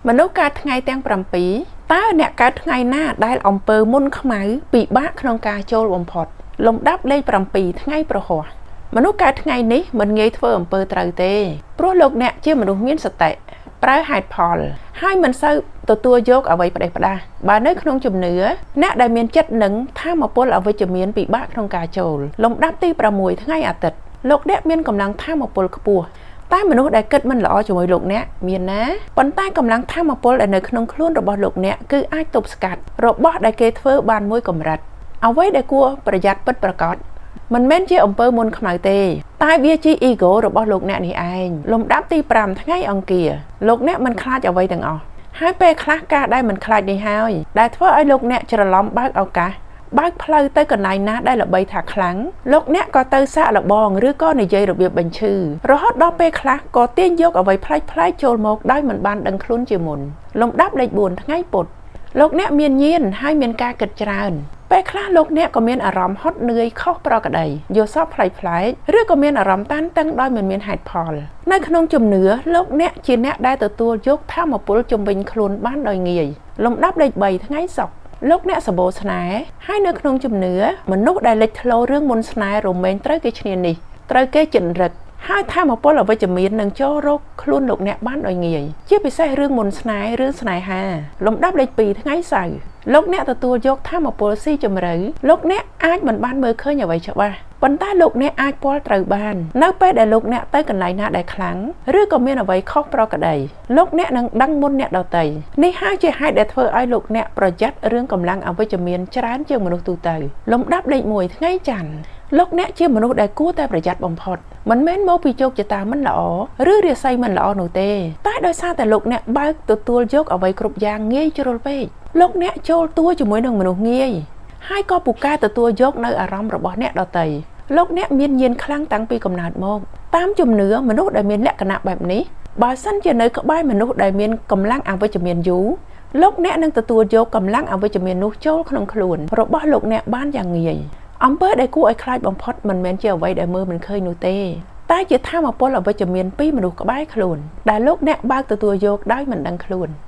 មនុស្សកើតថ្ងៃទាំង7តើអ្នកកើតថ្ងៃណាដែលអំពើមុនខ្មៅពិបាកក្នុងការចូលបំផុតលំដាប់លេខ7ថ្ងៃប្រហ័សមនុស្សកើតថ្ងៃនេះមិនងាយធ្វើអំពើត្រូវទេព្រោះលោកអ្នកជាមនុស្សមានសតិប្រើហេតុផលហើយមិនសូវទទួលយកអ្វីផ្ដេសផ្ដាសបើនៅក្នុងជំនឿអ្នកដែលមានចិត្តនឹងធម៌ពលអវិជ្ជមានពិបាកក្នុងការចូលលំដាប់ទី6ថ្ងៃអាទិត្យលោកអ្នកមានកម្លាំងធម៌ពលខ្ពស់តែមនុស្សដែលគិតមិនល្អជាមួយលោកអ្នកមានណាប៉ុន្តែកម្លាំងធម៌ពលដែលនៅក្នុងខ្លួនរបស់លោកអ្នកគឺអាចទប់ស្កាត់របស់ដែលគេធ្វើបានមួយកម្រិតអ្វីដែលគួរប្រយ័ត្នពិតប្រាកដមិនមែនជាអំពើមុនខ្មៅទេតែវាជា ego របស់លោកអ្នកនេះឯងលំដាប់ទី5ថ្ងៃអង្គារលោកអ្នកមិនខ្លាចអ្វីទាំងអស់ហើយពេលខ្លះការដែលមិនខ្លាចនេះហើយដែលធ្វើឲ្យលោកអ្នកច្រឡំបើកឱកាសបើកផ្លូវទៅកន្លែងណាដែលល្បីថាខ្លាំងលោកអ្នកក៏ទៅសាកល្បងឬក៏និយាយរបៀបបញ្ឈឺរហូតដល់ពេលខ្លះក៏ទាញយកអ្វីប្លែកៗចូលមកដោយមិនបានដឹងខ្លួនជាមុនលំដាប់លេខ4ថ្ងៃពុធលោកអ្នកមានញៀនហើយមានការគិតច្រើនពេលខ្លះលោកអ្នកក៏មានអារម្មណ៍ហត់នឿយខុសប្រក្រតីយល់សប្តិប្លែកៗឬក៏មានអារម្មណ៍តានតឹងដោយមិនមានហេតុផលនៅក្នុងជំនឿលោកអ្នកជាអ្នកដែលទទួលយកធម៌ពលជំវិញខ្លួនបានដោយងាយលំដាប់លេខ3ថ្ងៃសុក្រលោកអ្នកសបោស្នេហ៍ហើយនៅក្នុងជំនឿមនុស្សដែលលេចធ្លោរឿងមុនស្នេហ៍រមែងត្រូវគេឈ្នានេះត្រូវគេចិនរឹកហើយធម៌ពលអវិជ្ជមាននឹងចូលរកខ្លួនលោកអ្នកបានដោយងាយជាពិសេសរឿងមុនស្នេហ៍រឿងស្នេហាលំដាប់លេខ2ថ្ងៃសៅរ៍លោកអ្នកទទួលយកធម៌ពលស៊ីជម្រៅលោកអ្នកអាចមិនបានមើលឃើញអ្វីច្បាស់ប៉ុន្តែលោកអ្នកអាចពាល់ត្រូវបាននៅពេលដែលលោកអ្នកទៅកន្លែងណាដែលខ្លាំងឬក៏មានអ្វីខុសប្រក្រតីលោកអ្នកនឹងដឹងមុនអ្នកដទៃនេះហើយជាហេតុដែលធ្វើឲ្យលោកអ្នកប្រយ័ត្នរឿងកម្លាំងអវិជ្ជមានច្រើនជាងមនុស្សទូទៅលំដាប់លេខ1ថ្ងៃច័ន្ទលោកអ្នកជាមនុស្សដែលគួរតែប្រយ័ត្នបំផុតមិនមែនមកពីជោគជតាមិនល្អឬរាសីមិនល្អនោះទេតែដោយសារតែលោកអ្នកបើកទទួលយកអ្វីគ្រប់យ៉ាងងាយជ្រុលពេកលោកអ្នកចូលតួជាមួយនឹងមនុស្សងាយហើយក៏ពូកែទទួលយកនៅអារម្មណ៍របស់អ្នកដទៃលោកអ្នកមានញៀនខ្លាំងតាំងពីកំណើតមកតាមជំនឿមនុស្សដែលមានលក្ខណៈបែបនេះបើសិនជានៅក្បែរមនុស្សដែលមានកម្លាំងអវិជ្ជមានយូរលោកអ្នកនឹងទទួលយកកម្លាំងអវិជ្ជមាននោះចូលក្នុងខ្លួនរបស់លោកអ្នកបានយ៉ាងងាយអំពើដែលគួរឲ្យខ្លាចបំផុតមិនមែនជាអ្វីដែលមើលមិនឃើញនោះទេតែជាធម៌ពលអវិជ្ជមានពីមនុស្សក្បែរខ្លួនដែលលោកអ្នកបើកទទួលយកដោយមិនដឹងខ្លួន។